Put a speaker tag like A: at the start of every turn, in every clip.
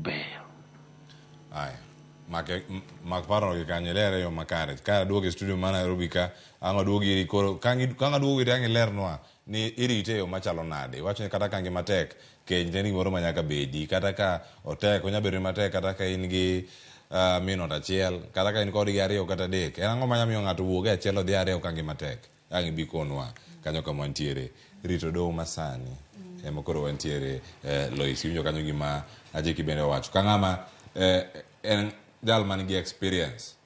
A: Beyo.
B: Aya. Mak, mak paro gi kanyo ilere yo makare. Ka aduogo e studio ma Nairobi ka, ang' aduogo iri koro ka ang' aduogo iri ang' ilernwa ni irite e yo machalo nade. Iwacho ni kata ka ngima tek, keny en gimoro ma nyaka bedi. Kata ka otek, onya bedo matek kata ka in gi uh, min ot achiel, kata ka in kodgi ariyo kata adek. En ang'o manya miyo ng'ato wuog e achiel odhi ariyo ka ngima tek? Ang' ibi konwa kanyo kama wantiere. Rito doho masani ema koro wantiere eh, Lois. Iwinjo kanyo gima Ajiki bende owacho. Ka ng'ama eh, en jal man gi experience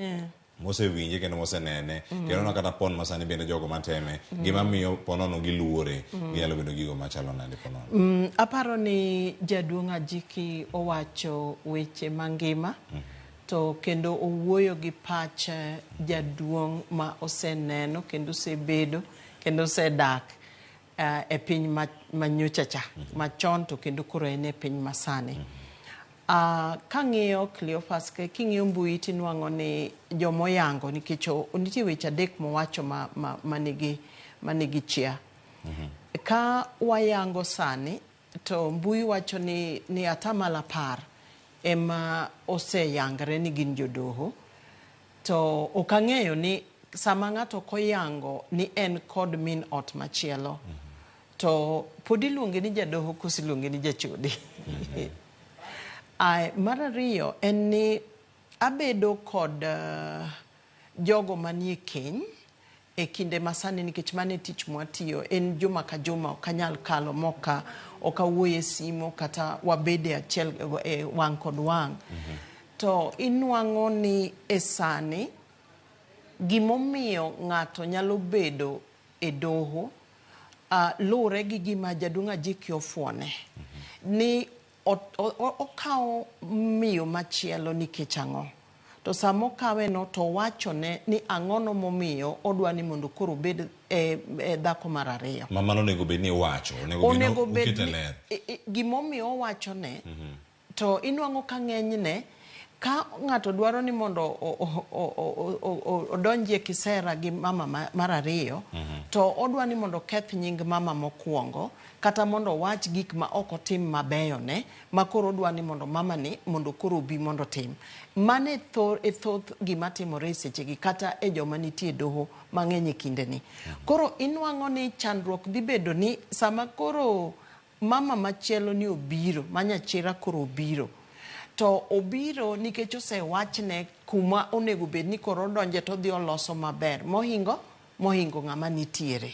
B: mosewinje kendo mosenene kendo no kata pon masani bende jogo mateme gima miyo ponono giluore ginyalo bedo gigo machalo nade ponono.
C: Aparo ni jaduong' Ajiki owacho weche mangima to kendo owuoyo gi pach jaduong' ma oseneno kendo osebedo kendo osedak e piny manyocha cha machon to kendo koro en e piny masani. Kang'iyo Cleophas, king'iyo mbui tinwang'o ni jomoyango nikech nitie weche adek mowacho manigi chia. Ka wayango sani to mbui wacho ni 10% ema oseyangre ni gin jodoho. To ok ang'eyo ni sama ng'ato ok oyango ni en kod min ot machielo, to pod iluonge ni jadoho koso iluonge ni jachode? Ae, mar ariyo en ni abedo kod jogo manie keny e kinde masani nikech mano e tich mwatiyo en juma ka juma ok anyal kalo moka ok awuoyo e simu kata wabede achiel e wang' kod wang'. To inwang'o ni e sani gimomiyo ng'ato nyalo bedo e doho luwre gi gima jaduong' Ajiki ofuone ni okawo miyo machielo nikech ang'o? To sama okawe no to owachone ni ang'ono momiyo odwa ni mondo koro obed e dhako mar ariyo.
B: Ma mano onego bed ni iwacho, onego bed ni ukete ler.
C: Gimomiyo owachone to inwang'o ka ng'enyne ka ng'ato dwaro ni mondo odonjie kisera gi mama mar ariyo to odwa ni mondo oketh nying mama mokwongo kata mondo owach gik ma ok otim mabeyo ne ma koro odwa ni mondo mama ni mondo koro obi mondo otim. Mano e thoth gima timore e sechegi kata e joma nitie e doho mang'eny e kindeni. Koro inwang'o ni chandruok dhi bedo ni sama koro mama machielo ni obiro, ma nyachira koro obiro, to obiro nikech osewachne kuma onego bed ni koro odonje to odhi oloso maber mohingo ng'ama nitiere.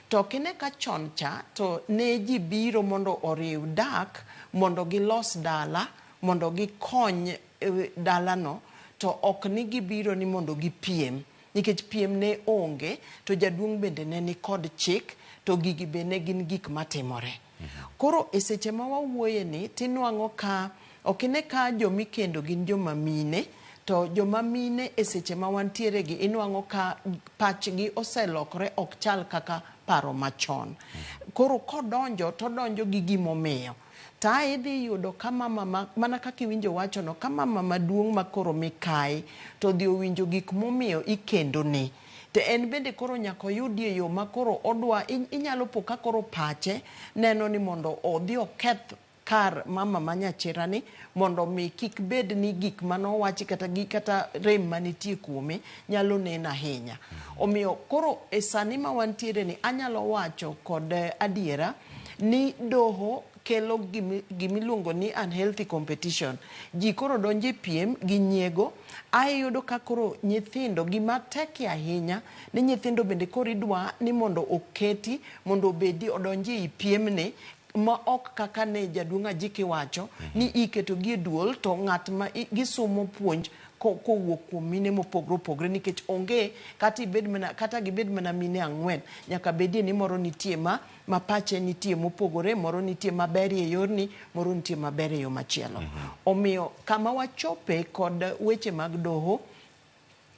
C: To kine ka chon cha to ne ji biro mondo oriw dak mondo gilos dala mondo gikony dalano to ok ni gibiro ni mondo gipiem nikech piem ne onge to jaduong' bende ne ni kod chik to gigi be ne gin gik matimore. Koro e seche ma wawuoye ni tinwang'o ka ok ine ka jomikendo gin joma mine to joma mine e seche ma wantiere gi inwang'o ka pachgi oselokore ok chal kaka paro machon. Koro kodonjo todonjo gi gimomiyo. To ae idhi yudo ka mama mana kaka iwinjo wachono ka mama maduong' ma koro mikayi to odhi owinjo gik momiyo ikendone. To en bende koro nyaka oyudie yo ma koro odwa inyalo po ka koro pache neno ni mondo odhi oketh kar mama ma nyachira ni mondo mi kik bed ni gik manowachi kata gi kata rem manitie kuome nyalo neno ahinya. Omiyo koro e sani ma wantiere ni anyalo wacho kod adiera ni doho kelo gimiluongo ni unhealthy competition. Ji koro donjo e piem gi nyiego, ae iyudo ka koro nyithindo gima tekie ahinya ni nyithindo bende koro idwa ni mondo oketi mondo obedi odonji ei piemni ma ok kaka ne jaduong' Ajiki wacho ni iketo gi e duol to ng'at ma gisumo puonj kowuok kuom mine mopogore opogore nikech onge kata ibed mana kata gibed mana mine ang'wen nyaka bedie ni moro nitie ma pache nitie mopogore, moro nitie maber e yorni, moro nitie maber e yo machielo. Omiyo kama wachope kod weche mag doho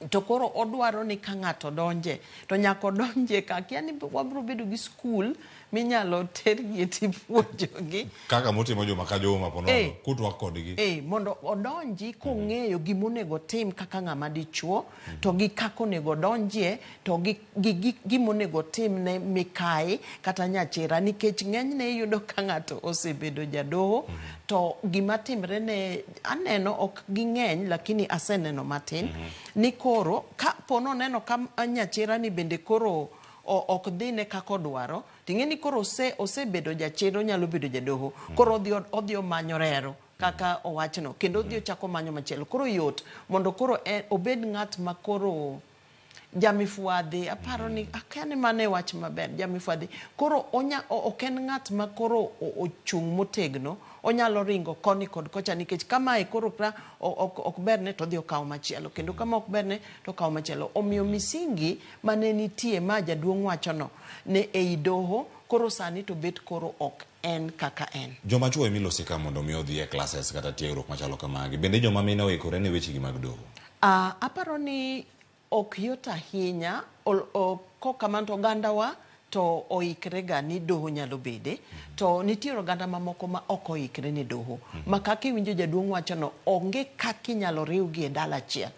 C: to koro odwaro ni ka ng'ato donje to nyaka odonje ka akia ni wabiro bedo gi skul minyalo tergie tipuonjogi.
B: Kaka motimo Juma ka Juma po nono, kutwak kodgi.
C: Mondo odonji kong'eyo gima onego otim kaka ng'ama dichuo, to gi kaka onego odonjie, to gi, gi, gi gima onego otim ne mikayi kata nyachira, nikech ng'enyne iyudo ka ng'ato osebedo jadoho, to gima timre ne aneno ok ging'eny lakini aseneno matin, ni koro ka po noneno ka nyachira ni bende koro ok dhine kaka odwaro, ting'e ni koro osebedo jachir, onyalo bedo jadoho, koro odhi omanyo rero kaka owachno, kendo odhi ochako manyo machielo. Koro yot mondo koro obed ng'at ma koro jamifwadhi, aparo ni akia ni mano e wach maber, jamifwadhi. Koro ok en ng'at ma koro ochung' motegno, onyalo ringo koni kod kocha, nikech kamae koro kra ok berne to odhi okawo machielo, kendo kama ok berne to okawo machielo. Omiyo misingi mane nitie ma jaduong' wachono ne ei doho, koro sani to bet koro ok en kaka en.
B: Joma chuo emilosi ka mondo mi odhi e classes kata tiegruok machalo kamagi, bende joma mine oikore ne wechegi mag doho?
C: Aparo ni ok yot ahinya, kokamano to ogandawa to oikre ga ni doho nyalo bede, to nitiere oganda mamoko ma ok oikre ne doho. Ma kaka iwinjo jaduong' wachono, onge kaka inyalo riwgi e dala achiel.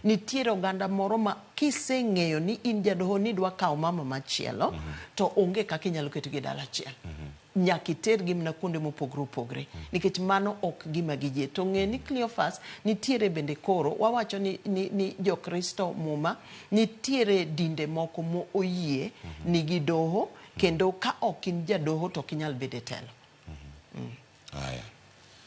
C: Nitiere oganda moro ma kiseng'eyo ni in jadoho ni idwa kawo mama machielo, to onge kaka inyalo ketogi e dala achiel. Nyaka itergi mana kuonde mopogore opogore, nikech mano ok gima giyie. To ng'e ni Cleophas nitiere bende koro, wawacho ni Jokristo Muma, nitiere dinde moko mo oyie nigi doho, kendo ka ok in jadoho to ok inyal bedo e telo.
B: Aya.